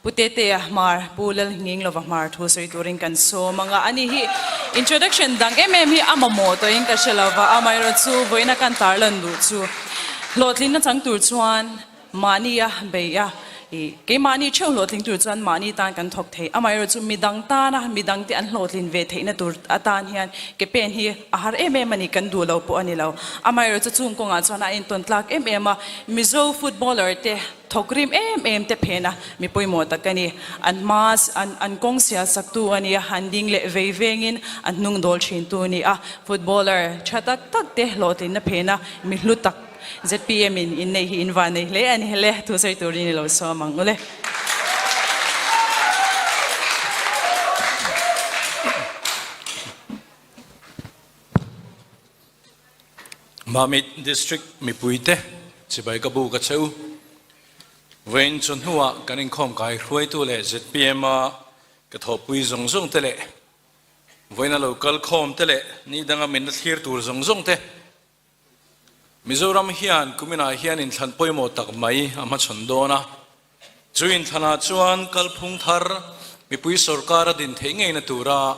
Pu Tetea Hmar, Pu Lalnghinglova Hmar thu sawi turin kan sawm ang a, ani hi introduction dang em em hi a mamawh tawhin ka hre lova, amaherawhchu vawiina kan tarlan duh chu hlawhtlinna chang tur chuan mahnia bei a, ih keimahni theuh hlawhtling tur chuan mahni tan kan thawk thei, amaherawhchu midang tana midangte an hlawhtlin ve theihna tur atan hian ke pen hi a har em em a ni, kan duh lo pawh a ni lo, amaherawhchu chung kawngah chuan a intawn tlak em em a, Mizo footballer te. Thawk rim em em te phena mi pawimawh tak a ni. An hma an an kawng sial saktu a ni a, an ding leh vei vengin an hnung dawl thintu a ni a. Footballer tha tak tak te hlawhtlinna phena mi hlu tak zpm in inneih hi in van nei hle a ni hle. Thusawi turin i lo sawm ang u le. Mamit District mipuite chibai ka bu ka che u. Vawiin chu hnuah kan inkhawm kai hruaitu leh zpm a ka thawhpui zawng zawng te leh vawiin a lo kal khawm te leh ni danga min la thlir tur zawng zawng te Mizoram hian kuminah hian inthlan pawimawh tak mai a hmachhawn dawn a. Chu inthlanah chuan kalphung thar mipui sorkar a din theih ngeina tura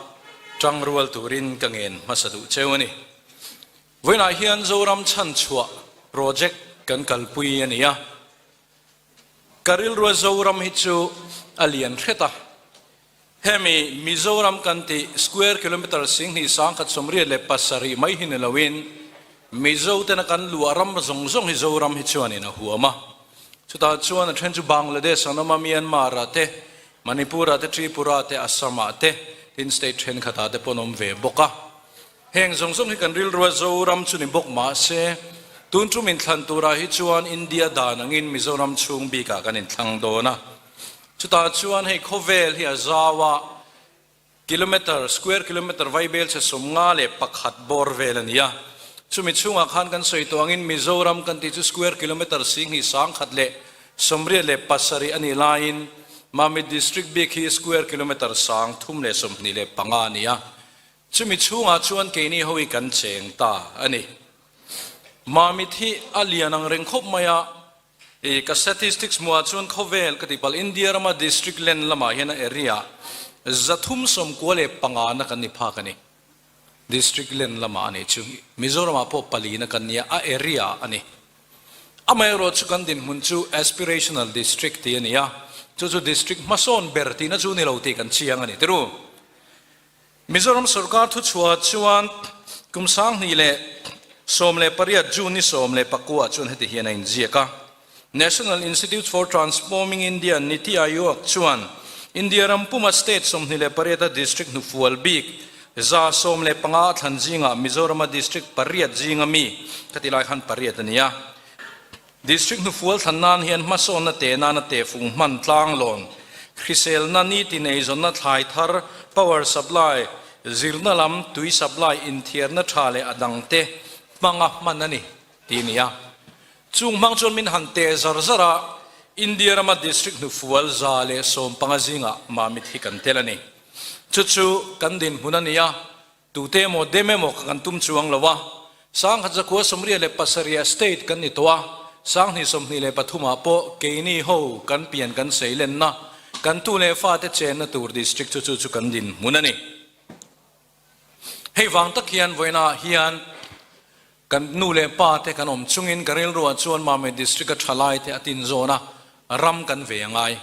tangrual turin ka ngen hmasa duh cheu a ni. Vawiinah hian Zoram chhanchhuah project kan kalpui a ni a. Ka rilrua Zoram hi chu a lian hret a. Hemi Mizoram kan tih square kilometre 27 187 mai hi ni loin Mizo tena kan luah ram zawng zawng hi Zoram hi chuanin a huam a. Chutah chuan a then chu Bangladesh an awm a, Myanmar ah te, Manipur ah te, Tripura te, Assam ah te, tin state thenkhat ah te pawh an awm ve bawk a. Heng zawng zawng hi kan rilrua Zoram chu ni bawk mah se, tun tum inthlan turah hi chuan India dan angin Mizoram chhung bikah kan inthlang dawn a. Chutah chuan hei khawvel hi a zau a, kilometre, square kilometre vaibel chhe 51 bawr vel a ni a. Chumi chhungah khan kan sawi tawh angin Mizoram kan tih chu square kilometre 21,187 a nih laiin Mamit District bik hi square kilometre 325 a ni a. Chumi chhungah chuan keini ho hi kan cheng ta a ni. Mamit hi a lian ang reng khawp mai a, I ka statistics hmuhah chuan khawvel ka tih palh India rama district len lamah hian a area 395 na kan ni phak a ni. District len lamah a nih chu. Mizoramah pawh palina kan nia a area a ni. Amaherawh chu kan dinhmun chu aspirational district tih a ni a, chu chu district hmasawn ber tihna chu ni lo tih kan chiang a ni tiru. Mizoram sorkar thuchhuah chuan kum 2018 June ni 19 chuan heti hian a inziak a, National Institute for Transforming India, Niti Aayog, chuan India ram puma state 28 a district hnufual bik 115 a thlan zingah Mizorama district pariat zinga mi khati lai khan pariat a ni a. District hnufual thlan nan hian hmasawnna te nana tehfung hman tlanglawn, hriselna, nitin eizawnna thlai thar, power supply, zirna lam, tui supply, inthiarna tha leh a dangte hmanga hman a ni tih a ni a. Chung hmang chuan min han teh zar zar a, India rama district hnufual 115 zingah Mamit hi kan tel a ni. Chu chu kan dinhmun a ni a, Tute emaw dem emaw ka kan tum chuang lo a, 1987 state kan ni tawh a, 2023 ah pawh keini ho kan pian kan sei lenna, kan tu leh fate chenna tur district chu chu chu kan dinhmun a ni. Hei vang tak hian vawiinah hian kan nu leh pa te kan awm chungin ka rilruah chuan Mamit district a thalai te a tinzawn a, ram kan ve a ngai.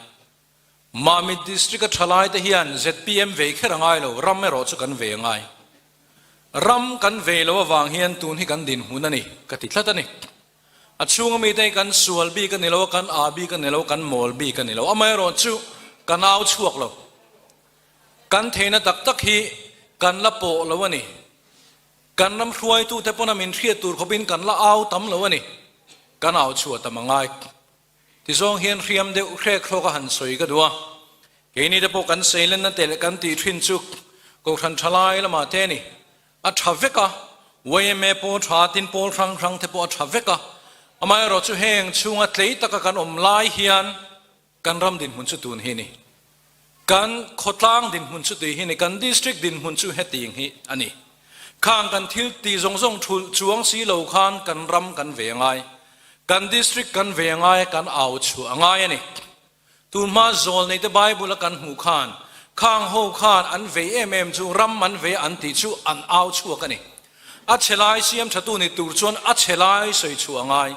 Mamit District a thalai te hian zpm vei kher a ngai lo, ram erawh chu kan vei a ngai. Ram kan vei lo avang hian tun hi kan dinhmun a ni, ka ti tlat a ni. A chhunga mite hi kan sual bik a ni lo, kan aa bik a ni lo, kan mawl bik a ni lo. Amaherawh chu kan au chhuak lo. Kan theihna tak tak hi kan la pawh lo a ni. Kan ram hruaitute pawna min hriat tur khawpin kan la au tam lo a ni. Kan au chhuah tam a ngai. Tizawng hian hriam deuh hrek hlawk a han sawi ka duh a, keini te pawh kan seilenna te leh kan tih thin chu Kohhran thalai lamah te a ni. A tha vek a, yma pawl tha tin pawl hrang hrang te pawh a tha vek a, amaherawh chu heng chhunga tlei taka kan awm lai hian kan ram dinhmun chu tun hi a ni. Kan khawtlang dinhmun chu tui hi a ni, kan district dinhmun chu hetiang hi a ni. Khang kan thil tih zawng zawng thulh chuang si lo khan kan ram kan ve a ngai, kan district kan ve a ngai, kan au chhuah a ngai a ni. Tun hma zawlneite Bible a kan hmuh khan, khang ho khan an vei em em chu ram an vei an tih chu an au chhuak a ni. A chhe lai siam thatu ni tur chuan a chhe lai sawi chhuah a ngai.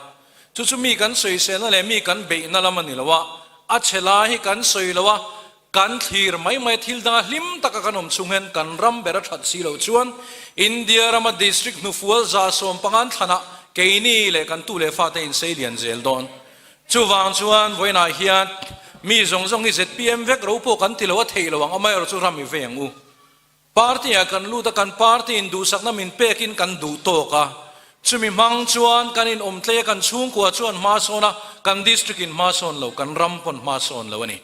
Chu chu mi kan sawiselna leh mi kan beihna lam a ni lo a, a chhe lai hi kan sawi lo a, kan thlir mai mai thil danga hlim taka kan awm chung hian kan ram ber a that si loh chuan India rama district hnufual 150 thlanah keini leh kan tu leh fate insei lian zel dawn. Chuvang chuan vawiinah hian mi zawng zawng hi zpm vek ro pawh kan ti lo a theih lo ang, amaherawhchu chu ram i vei ang u. Party ah kan lut a, kan party in duhsakna min pekin kan duh tawk a, chumi hmang chuan kan in awm tlei a, kan chhungkua chuan hma sawn a, kan district in hma sawn lo, kan ram pawn hma sawn lo a ni.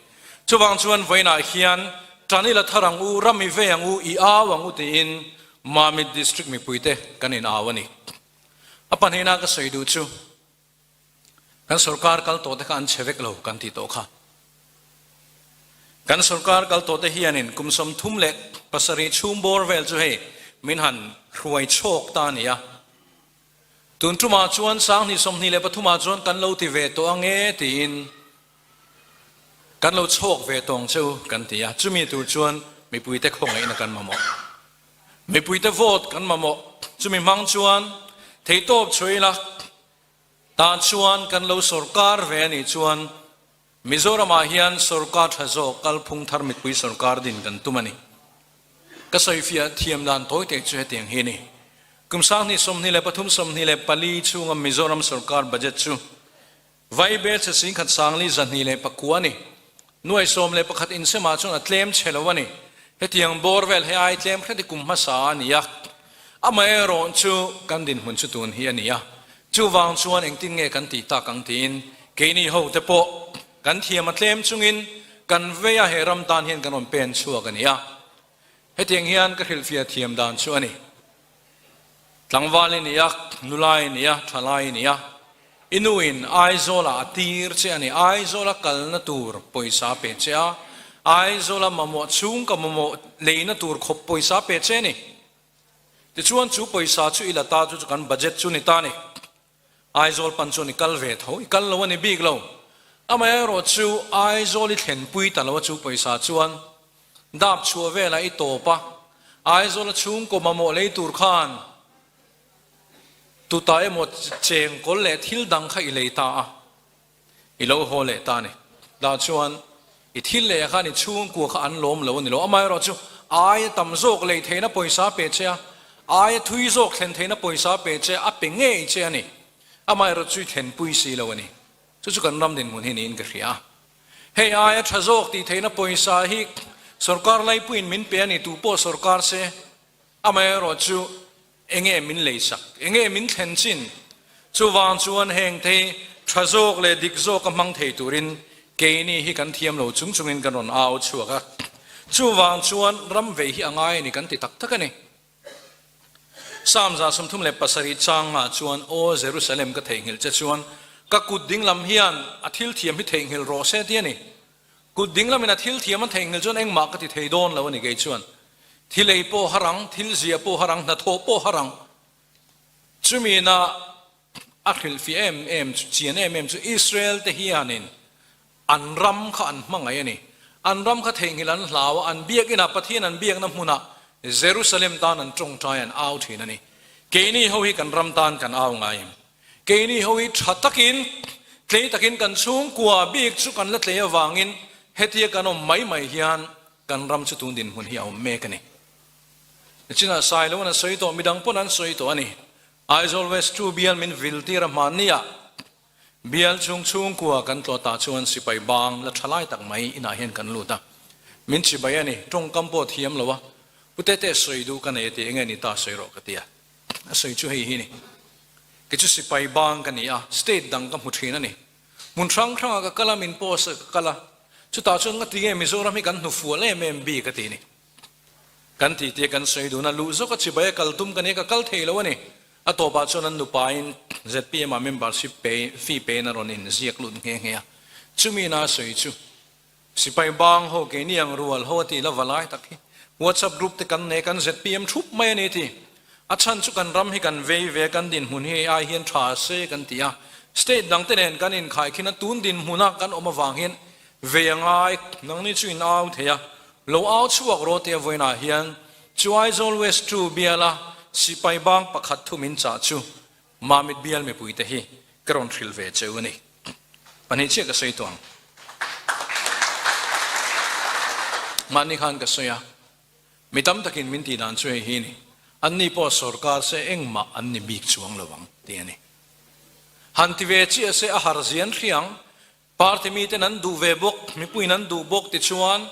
Chuvang chuan vawiinah hian tan i la thar ang u, ram i vei ang u, i au ang u tiin Mamit District mipuite kan in au a ni. A pahnihna ka sawi duh chu Kan sorkar kal tawh te kha an chhe vek lo kan tih tawh kha. Kan sorkar kal tawh te hianin kum 37 chhung bawr vel chu hei min han hruai chhawk ta a ni a. Tun tumah chuan 2023 ah chuan kan lo ti ve tawh ang e tiin kan lo chhawk ve tawng che u kan ti a. Chumi tur chuan mipuite khawngaihna kan mamawh. Mipuite vote kan mamawh. Chumi hmang chuan theihtawp chhuah ila. Tah chuan kan lo sorkar ve a nih chuan Mizoramah hian sorkar tha zawk kalphung thar mipui sorkar din kan tum a ni. Ka sawifiah thiam dan tawi te chu hetiang hi a ni. Kum 2023 24 chhunga Mizoram sorkar budget chu Vaibel chhe singkhat sangli 209 a ni. Nuai 11 insemah chuan a tlem chhe lo a ni. Hetiang bawr vel he ai tlem hret i kum hmasa a ni a. Amaherawh chu kan dinhmun chu tun hi a ni a. Chuvang chuan engtin nge kan tih tak ang tiin keini ho te pawh kan thiam a tlem chungin kan vei a he ram tan hian kan rawn pen chhuak a ni a. Hetiang hian ka hrilhfiah thiam dan chu a ni. Tlangval i ni a, nula i ni a, thalai i ni a. I nuin Aizawlah a tir che a ni. Aizawla kalna tur pawisa a pe che a, Aizawla mamawh chhung ka mamawh leina tur khawp pawisa a pe che a ni. Tichuan chu pawisa chu i la ta chu chu kan budget chu ni ta a ni. Aizawl pan chuan i kal ve tho, i kal lo a ni bik lo. Amaherawh chu Aizawl i thlenpui ta lo a chu pawisa chuan dap chhuah velah i tawp a, Aizawl a chhungkaw mamawh lei tur khan tuta emaw chengkawl leh thil dang kha i lei ta a, i lo haw leh ta a ni. Tah chuan i thil leh khan i chhungkua kha an lawm lo a ni lo. Amaherawh chu aia tam zawk lei theihna pawisa pe che a, aia thui zawk thlen theihna pawisa pe che a pe ngei che a ni. Amaherawh chu i thlenpui si lo a ni. Chu chu kan ram dinhmun hi niin ka hria a. Hei aia tha zawk tih theihna pawisa hi sorkar laipuiin min pe a ni, tu pawh sorkar se. Amaherawh chu Enge min leisak? Enge min thlen chin? Chuvang chuan heng thei tha zawk leh dik zawka hmang thei turin keini hi kan thiam lo chung chungin kan rawn au chhuak a. Chuvang chuan ram vei hi a ngai a ni kan ti tak tak a ni. Psalm 37 changah chuan, Aw Jerusalem ka theihnghilh che chuan ka kut dinglam hian a thil thiam hi theihnghilh rawh se ti a ni. Kut dinglamin a thil thiam a theihnghilh chuan engmah ka ti thei dawn lo a ni kei chuan. Thil ei pawh har ang, thil zia pawh har ang, hnathawh pawh har ang. Chumi na a hrilhfiah em em chu, chian em em chu Israel te hianin an ram kha an hmangaih a ni. An ram kha theihnghilh an hlau a, an biakinah Pathian an biakna hmunah Jerusalem tan an tawngtai an au thin a ni. Keini ho hi kan ram tan kan au ngai em? Keini ho hi tha takin, tlei takin kan chhungkua bik chu kan la tlei avangin hetia kan awm mai mai hian kan ram chu tun dinhmun hi a awm mek a ni. Nichinah Sailoan a sawi tawh, midang pawn an sawi tawh a ni. Aizawl West 2 bial min vil tir a hman nia bial chhung chhungkua kan tlawh tah chuan sipai bang la tha lai tak mai inah hian kan lut a. Min chibai a ni, tawngkam pawh thiam lo a, Pu Tete sawi duh ka nei a ti, enge ni ta sawi rawh ka ti a. A sawi chu hei hi ni. Kei chu sipai bang ka ni a, state dang ka hmu thin a ni. Hmun hrang hrangah ka kal a, min post a ka kal a. Chutah chuan nga ti nge Mizoram hi kan hnu fual em em bik a ti ni. Kan tih tia kan sawi dun a, luh zawk a chibai a kal tum ka ni a, ka kal thei lo a ni. A tawpah chuan an nupain zpm ah membership pe, fee pe in a rawn inziak lut nghe nghe a. Chumi na a sawi chu Sipai bang ho keini ang rual ho a tih la va lai tak hi WhatsApp group te kan nei kan zpm thup mai a ni ti. A chhan chu kan ram hi kan vei ve kan dinhmun hi ai hian tha se kan ti a. State dang te nen kan inkhai khin a tun dinhmuna kan awm avang hian Ve a ngai, nangni chu in au thei a, lo au chhuak rawh tia vawiinah hian chu Aizawl West 2 biala sipai bang pakhat thu min chah chu Mamit bial mipuite hi ka rawn hrilh ve cheu a ni. Pahnih chiah ka sawi tawh ang. Mahni khan ka sawi a, mi tam takin min tih dan chu hei hi a ni, anni pawh sorkar se engmah an ni bik chuang lo ang tih a ni. Han ti ve chiah se a har zian hriang, Party miten an duh ve bawk, mipuiin an duh bawk tichuan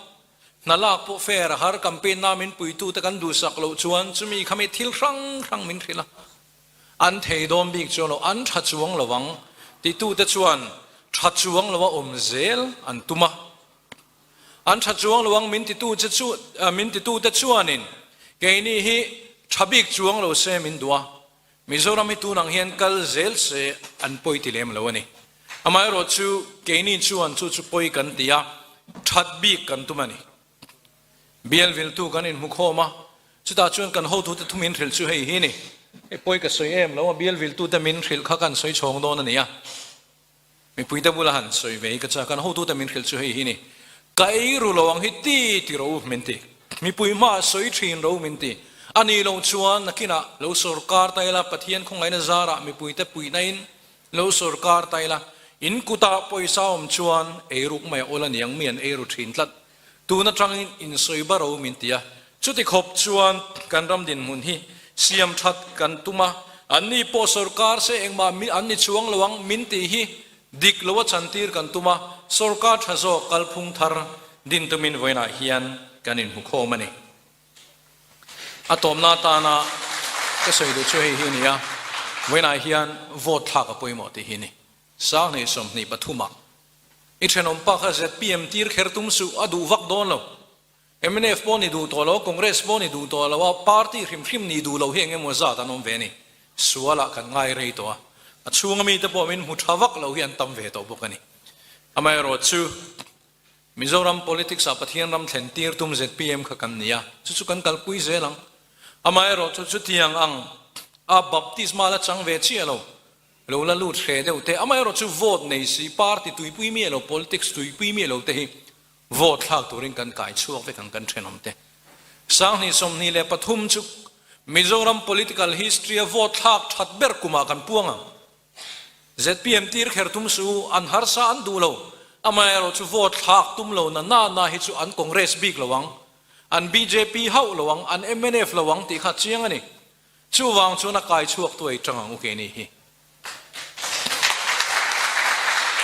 hna lak pawh fair a har, campaign na min puitute kan duhsak loh chuan chumi kha mi thil hrang hrang min hrilh a, an thei dawn bik chuan lo, an tha chuang lo ang titute chuan tha chuang lo a awm zel an tum a, an tha chuang lo ang min titu che chu min titute chuanin keini hi tha bik chuang lo se min duh a, Mizoram hi tun ang hian kal zel se an pawi ti lem lo a ni. Amaherawh chu keini chuan chu chu pawi kan ti a, that bik kan tum a ni. Bial viltu kan inhmu khawm a, chutah chuan kan hotute thu min hrilh chu hei hi ni. Hei pawi ka sawi em lo a, bial viltute min hrilh kha kan sawi chhawng dawn a ni a. Mipuite bula han sawi ve hi ka chak a, hotute min hrilh chu hei hi ni, Ka ei ru lo ang hi ti ti ro min ti, mipui hmaah sawi thin ro min ti, a nih loh chuan nakinah lo sawrkar ta ila, Pathian khawngaihna zarah mipuite puihnain lo sawrkar ta ila, in kutah pawisa awm chuan ei ruk mai a awl a niang mi an ei ru thin tlat, tun atangin insawi ba ro min ti a, chuti khawp chuan kan ram dinhmun hi siam that kan tum a, anni pawh sawrkar se engmah an ni chuang lo ang min tih hi dik lo a chantir kan tum a, sawrkar tha zawk kalphung thar din tumin vawiinah hian kan inhmu khawm a ni. A tawmna atana ka sawi duh chu hei hi a ni a, vawiinah hian vote thlak a pawimawh tih hi a ni. Sanghnih 23 ah i thenawm pa kha zpm tir kher tum suh a duh vak dawn lo. Mnf pawh ni duh tawh lo, Congress pawh ni duh tawh lo a, party hrim hrim ni duh lo hi eng emaw zat an awm ve a ni. Sual ah kan ngai rei tawh a, a chhunga mite pawh min hmu tha vak lo hi an tam ve tawh bawk a ni. Amaherawhchu Mizoram politics ah Pathian ram thlen tir tum zpm kha kan ni a, chu chu kan kalpui zel ang. Amaherawhchu chutiang ang a baptisma la chang ve chiah lo. Lo la lut hreh deuh te, amaherawhchu vote nei si, party tuipui mi elo, politics tuipui mi elo te hi vote thlak turin kan kai chhuak vek ang kan thenawm te. 2023 chu Mizoram political history a vote thlak that ber kumah kan puang ang. Zpm tir kher tum su, an harsa an duh lo, amaherawhchu vote thlak tum lo na na na hi chu an Congress bik lo ang, an bjp hauh lo ang, an mnf lo ang tih kha chiang a ni. Chuvang chuan a kai chhuak tu ei tang ang u keini hi.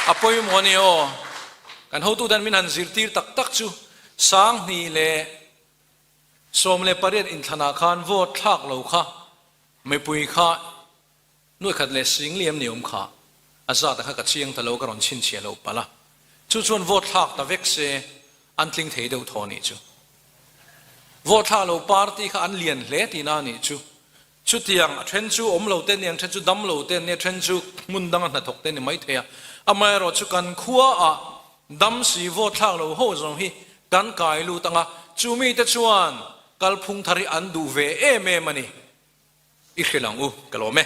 A pawimawh a ni aw. Kan hotu dan min han zirtir tak tak chu 2018 inthlanah khan vote thlak lo kha mipui kha nuai khat leh sing liam ni awm kha a zat a kha ka chiang ta lo ka rawn chhinchhiah loh palh a. Chu chuan vote thlak ta vek se an tling thei deuh thaw nih chu. Vote thla lo party kha an lian hle tihna a nih chu. Chutiang a then chu awm lo te nia, a then chu dam lo te nia, a then chu hmun danga hnathawk te ni mai thei a. Amaherawh chu kan khua ah dam si vote thlak lo ho zawng hi kan kai lut ang a, chu mite chuan kalphung thar hi an duh ve em em a ni. I hrilh ang u, ka lawm e.